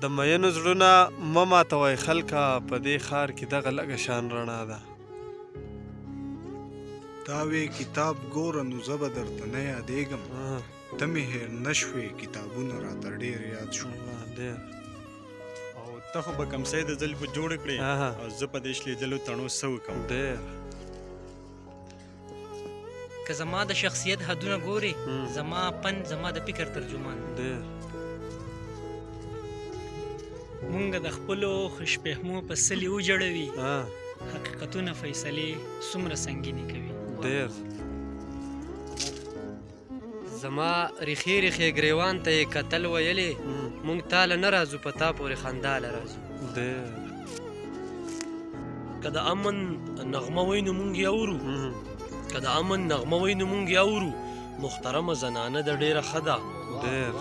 د مینو زړونه مه ماتوئ خلکه، په دې ښار کې دغه لږه شان رڼا ده. تا وې کتاب ګوره نو زه به درته نه یادېږم، ته مې هېر نه شوې، کتابونه راته ډېر یاد شو. ډېر. او ته خو به کمسۍ د زلفو جوړ کړې او زه په دې شلېدلو تڼو څه وکړم؟ ډېر. که زما د شخصیت حدونه ګورې، زما پن زما د فکر ترجمان دی. مونږ د خپلو خوشفهمو په څلي وجړوي، حقیقتونه فیصلې څومره سنګینې کوي. ډېر. زما ریښې ریښې ګریوان ته یې کتل ویلې، مونږ تاله نه راځو، په تا پورې خندا له راځو. ډېر. که د امن نغمه وای نو مونږ یې اورو، که د امن نغمه وای نو مونږ یې اورو، محترمه زنانه ده ډېره ښه ده. ډېر.